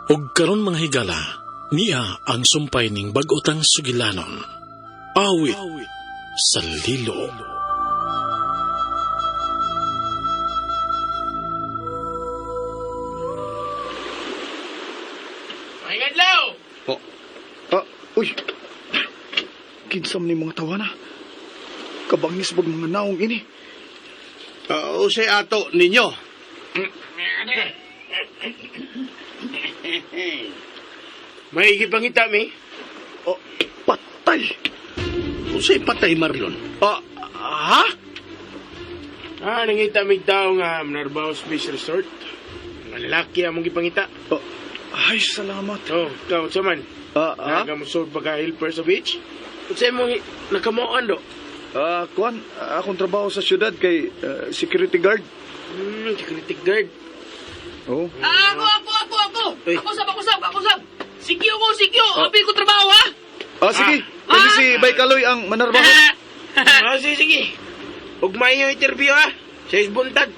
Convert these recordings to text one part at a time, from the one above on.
Ug karon, mga higala, niya ang sumpay ning bag-otang sugilanon. Awit sa Lilo. Maayong adlaw! Oh. Ah, uy. Kinsa man ni mga tawana? Kabangis bag mga naong ini. Usay ato ninyo. May gipangita mi. Oh, patay. Usay patay, Marlon. Ah, ha? Ah, nangita mig tao nga Narbaos Beach Resort. Mga lalaki among gipangita. Oh, ay, salamat. Oh, ikaw unsa man? Ah, ah? Nagamusod pagka helper sa beach? Unsa imong nakamoan do? Ah, kuan, akong trabaho sa syudad kay security guard. Security guard. Oh. Ah, ako, ako, ako, ako! Uy. Ako sab, ako sab, ako sab! Sikyo ko, sikyo! Apil ko trabaho, ha? Ah, sige. Kani si Baykaloy ang manarbaho. Ah, sige, sige. Ug maayo interview ha. Sa buntag.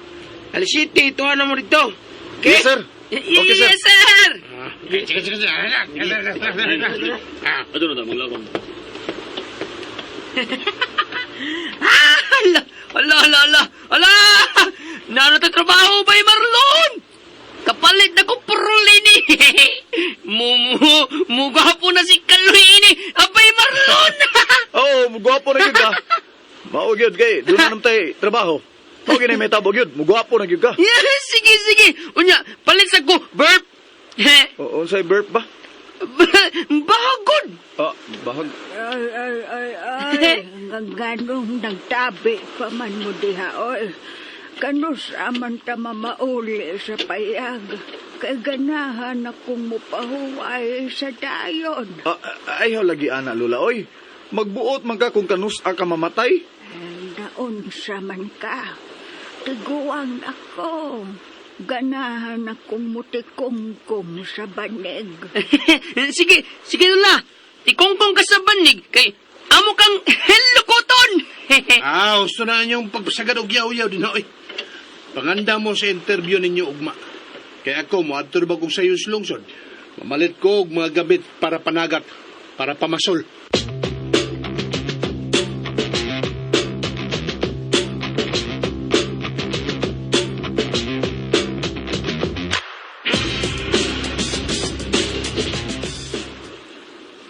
Alas 7, tuwa na mo dito. Okay? Yes, sir. Okay, sir. Yes, sir! Ah, sige, sige, sige. Ah, Ah, ala, ala, ala, ala, ala! Nano ta trabaho ba Marlon? Kapalit na ko prulini. Mu, mu, gwapo na si Kaloy ini. Abay, Marlon! Oo, oh, gwapo na gyud ka. Mao gyud kay doon na tay trabaho. Mao gyud may tabo gyud, mugwapo na gyud ka. Yes, sige, sige. Unya, palit sa ko, burp. Oo, unsay burp ba? Bahagod. Ah, bahag. Ay, ay, ay, ay. Hanggang ganong nagtabi pa man mo diha, oy. Kanus aman ta mamauli sa payag. Kay ganahan akong mupahuway sa dayon. Ah, ayaw lagi ana lula oy. Magbuot man ka kung kanus ka mamatay. Ay, naunsa man ka. Tiguang ako. Ganahan akong mutikungkong sa banig. Sige, sige na. Ikongkong ka sa banig kay amo kang helokoton. Ah, gusto na inyong pagpasagad og yaw-yaw din oy. Panganda mo sa interview ninyo ugma. Kaya ako moadto ba kog sayo sa lungsod. Mamalit ko og mga gabit para panagat, para pamasol.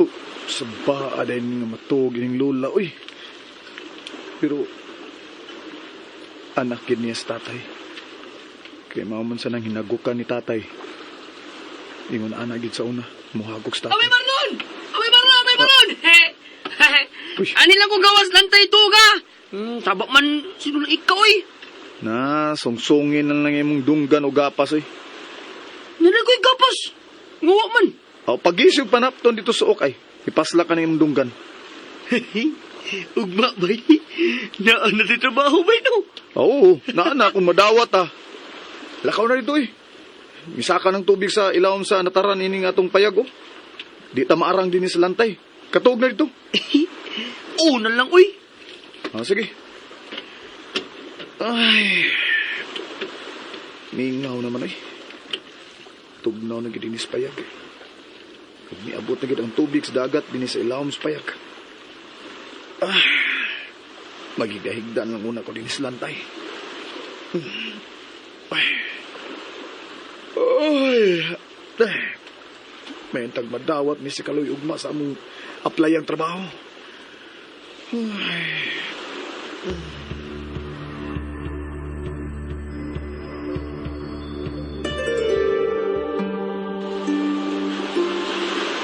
Oh, sa baa dahil nga matuog ining lula oy. Pero anak gyud niya sa tatay. Kay mao man sa nang hinagukan ni tatay. Ingon anak gyud sa una, muhagok sa tatay. Abay Marlon! Abay Marlon! Abay Marlon! Uy. Ani lang ko gawas lang tayo tuga. Tabak man sino na ikaw eh. Na, sungsungin na lang imong dunggan o gapas oy. Nanagoy gapas. Nguwa man. O, pagisig panapton dito sa ok ay. Ipasla ka ng imong dunggan. Ugma bay. Naan na di trabaho bay no. Oo, naa na kung madawat ah. Lakaw na dito eh. Misaka ng tubig sa ilawom sa nataran ining atong payag oh. Di ta maarang din sa lantay. Katuog na dito. Una lang uy. Ah, sige. Ay. Mingaw naman ay. Tugnaw na gid inis payag. Ug miabot na gid ang tubig sa dagat dinhi sa ilawom sa payag. Ah. Magigahigdan lang una ko dinhi sa lantay. Ay. Ay. Ay. May tagmadawat ni si Kaloy ugma sa among apply ang trabaho.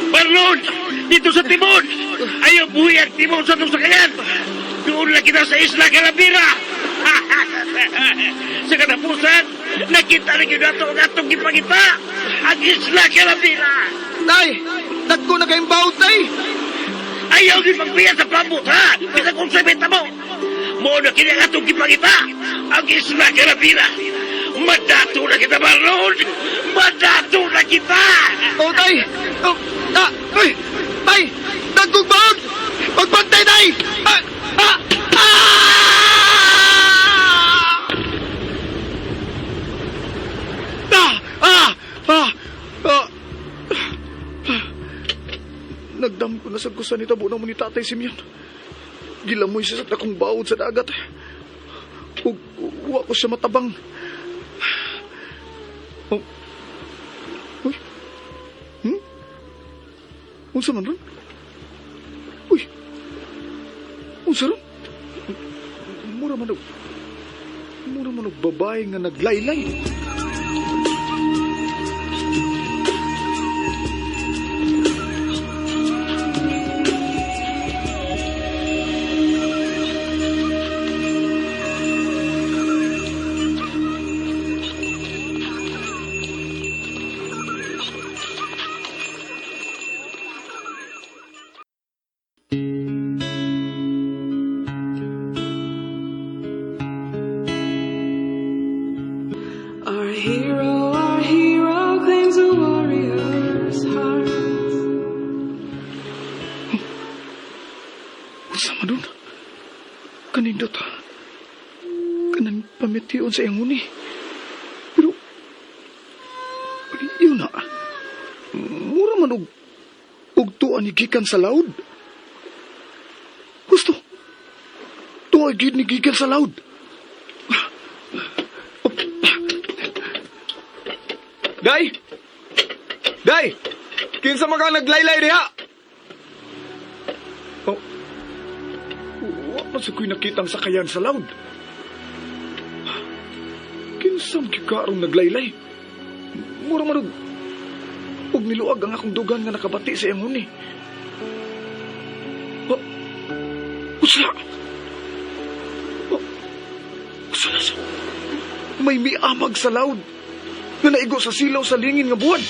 Marlon! Dito sa timon! Ayaw buhi ang timon sa itong sakayan! Doon lang kita sa Isla Calavera! Sa katapusan, nakita rin yun nato ang atong gipangita! Ang Isla Calavera! Tay! Dagko na kayong bawd, tay! Ayaw ni pagbiya sa pambot, ha? Bisa kung sa benta mo! Mo na kini ang atong gipangita! Ang Isla Calavera! Madato na kita, Marlon! Madato na kita! Oh, tay! Oh, ah, uy! Tay! Dagkong bawd! Pagbantay, tay! Ah! Ah! Ah! Ah! Ah! Ah! Ah! ko nasagkusan ni tabo na mo ni Tatay Simeon. Gilamoy siya sa dakong baod sa dagat. Ug wa ko siya matabang. Oh. Uy. Unsa man ron? Uy. Unsa ron? Mura man og babae nga naglaylay. Our hero claims a warrior's heart. Unsa man dun? Kanindot. Kanang pamitiun sa iyang huni. Pero, yun na. Mura man og tuwa ni gikan sa laod. Gusto. Tuwa gid ni gikan sa laod. Day! Day! Kinsa man ka naglaylay diha? Oh. Wa pa sa ko'y nakitang sakayan sa laod. Kinsa man gyud karong naglaylay? Mura man og niluag ang akong dugan nga nakabati sa iyang huni. Oh, usa! Oh, usa na siya. May miamag sa laod nga naigo sa silaw sa lingin nga buwan.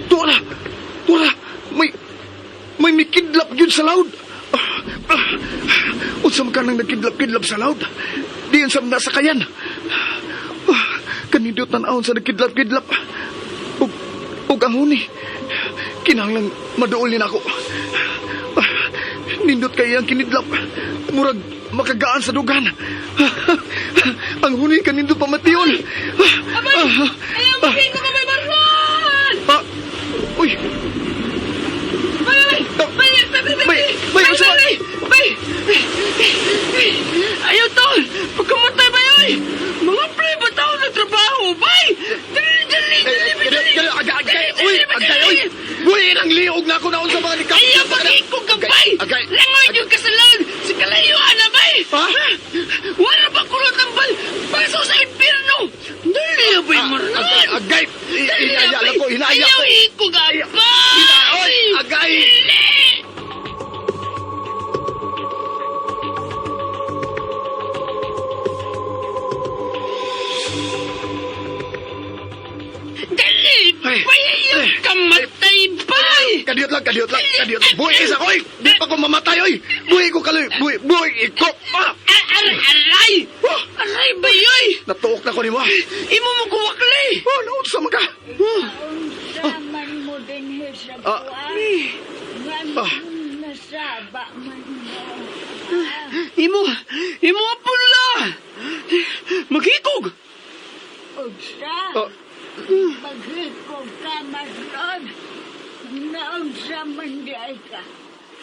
Tuwa na! Tuwa na! May mikidlap yun sa laod. Unsa man ka nang nagkidlap-kidlap sa laod? Diyan sa mga sakayan. Kanindot tan-awon sa nagkidlap-kidlap. Ug ang huni. Kinahanglang maduol ni nako. Nindot kay ang kinidlap. Murag makagaan sa dugan. Ang huni kanindot pamation. Abay! Ayaw, maghingo ka, bay, Marlon! Uy! Bay, bay, bay, bay, bay, Bay, bay, unsa ba? bay, bay! Ayaw, tol! Pagkamatay, bay, oy! Mga pre, ba tao na trabaho, bay? Dali, dali, dali, dali! Agay, uy, agay, uy! Uy, ang liog na ako naon sa mga nikap. Ayaw, maghikog ka, bay! Agay! Langoy yung kasalon! Sa kalayuan na, bay! Ha? Wala ba kulot ang bal? Paso sa impyerno! Dali, bay, Marlon! Agay, agay! Hinaya lang ko, hinaya Ayaw, ko. hikog, abay! Oy, agay! Dali! Dali! Ay. Bay, ayaw kamatay, bay! Kadiyot lang, kadiyot lang, kadiyot lang. Buhi isa, oy! Di pa ko mamatay, oy! Buhi ko kaloy, buhi, buhi ko! Ah! Aray! Oh! Aray, bay, oy! Natuok na ko nimo. Imo mo kuwakli! Oh, naunsa sa mga? Unsa man mo dinhi sa Ah. buwan? Nganong nasaba man mo? Imo, imo apula! Maghikog! Unsa? Ah. Maghikog ka, Marlon. Naunsa man di ay ka.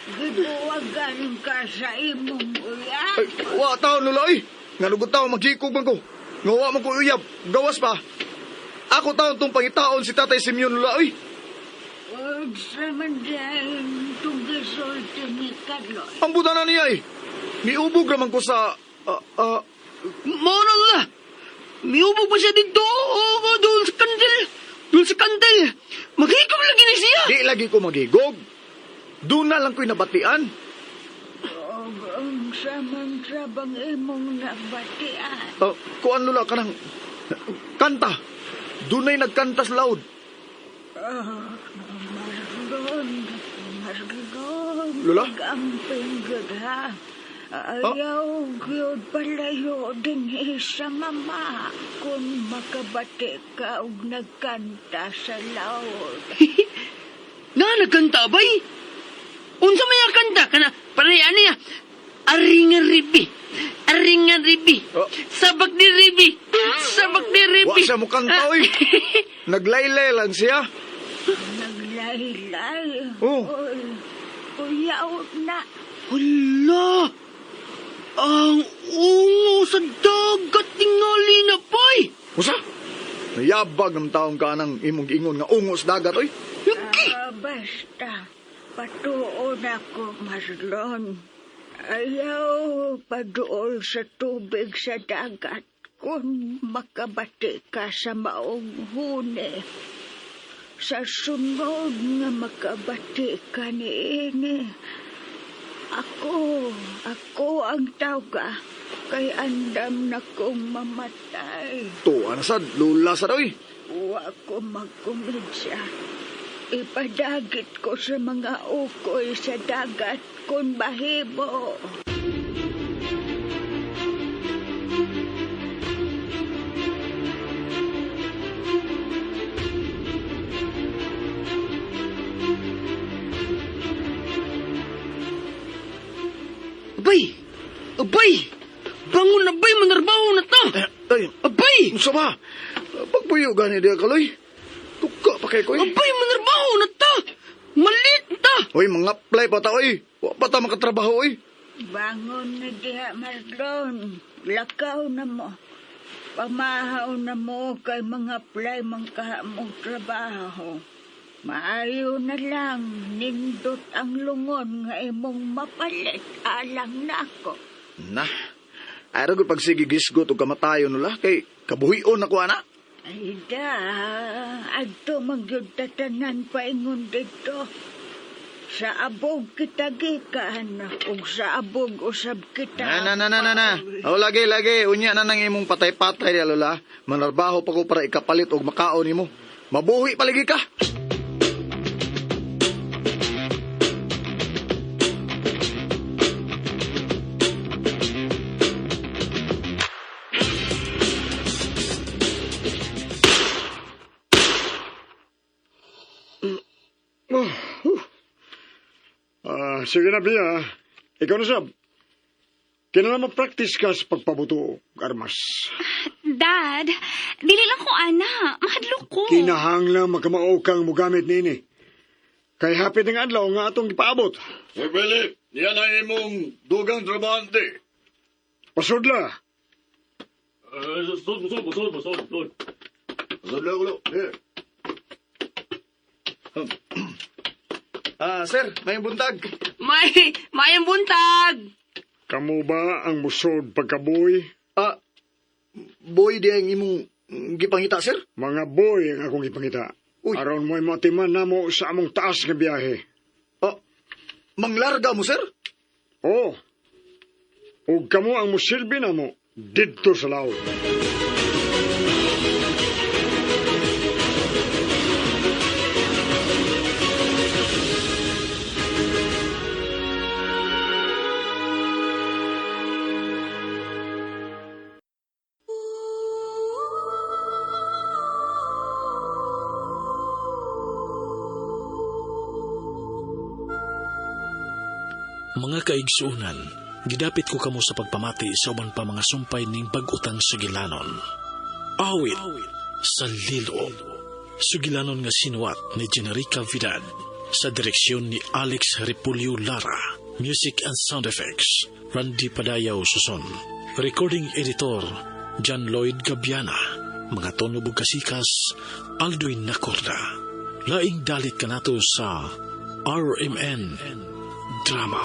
Gibuwagan ka sa imong uyab. Ay, wa taon, Lola, oy! Nga taon, maghikog man ko. Nga wa man ko uyab, gawas pa. Ako taon tong pangitaon si Tatay Simeon, Lola, oy! Unsa man di ay itong gisulti ni Carlos. Ang buta na niya, eh. Niubog raman ko sa... Mao na, Lola! Miubog pa siya dito! Oo, doon sa kandil! Doon sa kandil! Maghikog lagi na siya! Di lagi ko maghigog. Doon na lang ko'y nabatian. Og unsa man sa bang imong nabatian. Kuan, Lola, kanang... Kanta. Dunay nagkanta sa loud. Marlon, Marlon. Lola? Pag-amping gyud, ha. Ayaw gyud palayo dinhi sa mama kung makabati ka og nagkanta sa laod. Na, nagkanta, bay? Unsa may ang kanta? Kana, pareha niya. Aringa ribi. Aringa ribi. Oh. Sabak ni ribi. Sabak ni ribi. Wa siya mo kanta, oy. Naglaylay lang siya. Naglaylay. Oh. Oy. Ayaw na. Hala! Ang ungo sa dagat tingali na, bay! Usa? Nayabag ng taong ka ng imong giingon nga ungos dagat, oy. Ah, basta, patuon ako, Marlon. Ayaw paduol sa tubig sa dagat kung makabati ka sa maong huni. Sa sunod nga makabati ka niini, ako ang tawga, kay andam na kong mamatay. Tuwa na sad, lula sad, oy. Wa ko magkumidya. Ipadagit ko sa mga ukoy sa dagat kung bahibo. Abay! Abay! Bangon na bay, manarbaho na ta! Ay, Abay! unsa ba? Pagpuyo gani diha kaloy. Tuka pa kay ko, oy. Abay, manarbaho na ta! Malit ta! Oy, mga apply pa ta, oy. Wa pa ta makatrabaho, oy. Bangon na diha, Marlon. Lakaw na mo. Pamahaw na mo kay mga play man kaha mong trabaho. Maayo na lang, nindot ang lungon nga imong mapalit alang nako. Na. Ay, gud pagsige gisgot og kamatayon nula kay kabuhion na ko ana. Ay da, adto man gyud tatanan paingon dito. Sa abog kita gikan, ug sa abog usab kita. Na na na na na na. O lagi lagi unya na nang imong patay-patay diha lola. Manarbaho pa ko para ikapalit og makaon nimo. Mabuhi paligi ka. Ah, sige na, Bia. Ikaw na, Sab. Kinala practice ka sa pagpabuto, og armas. Dad, dili lang ko ana. Mahadlok ko. Kinahanglan makamao kang mugamit niini. Kay hapit ng adlaw nga atong gipaabot. Sir Philip, yan ang imong dugang trabahante. Pasudla. Sud, sud, sud, sud, sud. Pasudla ko. Eh. Ah, sir, may buntag. May buntag! Kamo ba ang musod pagkaboy? Ah, boy di ang imong gipangita, sir? Mga boy ang akong ipangita. Uy. Aron mo'y matiman namo sa among taas nga biyahe. Ah, manglarga mo, sir? Oo. Ug kamo ang musilbi namo didto sa laot. Mga kaigsuunan, gidapit ko kamo sa pagpamati sa uban pa mga sumpay ning bag-utang sugilanon. Awit sa Lilo. Sugilanon nga sinuwat ni Generica Vidad sa direksyon ni Alex Repulio Lara. Music and sound effects, Randy Padayaw Suson. Recording editor, John Lloyd Gabiana. Mga tono kasikas, Alduin Nacorda. Laing dalit kanato sa RMN Drama.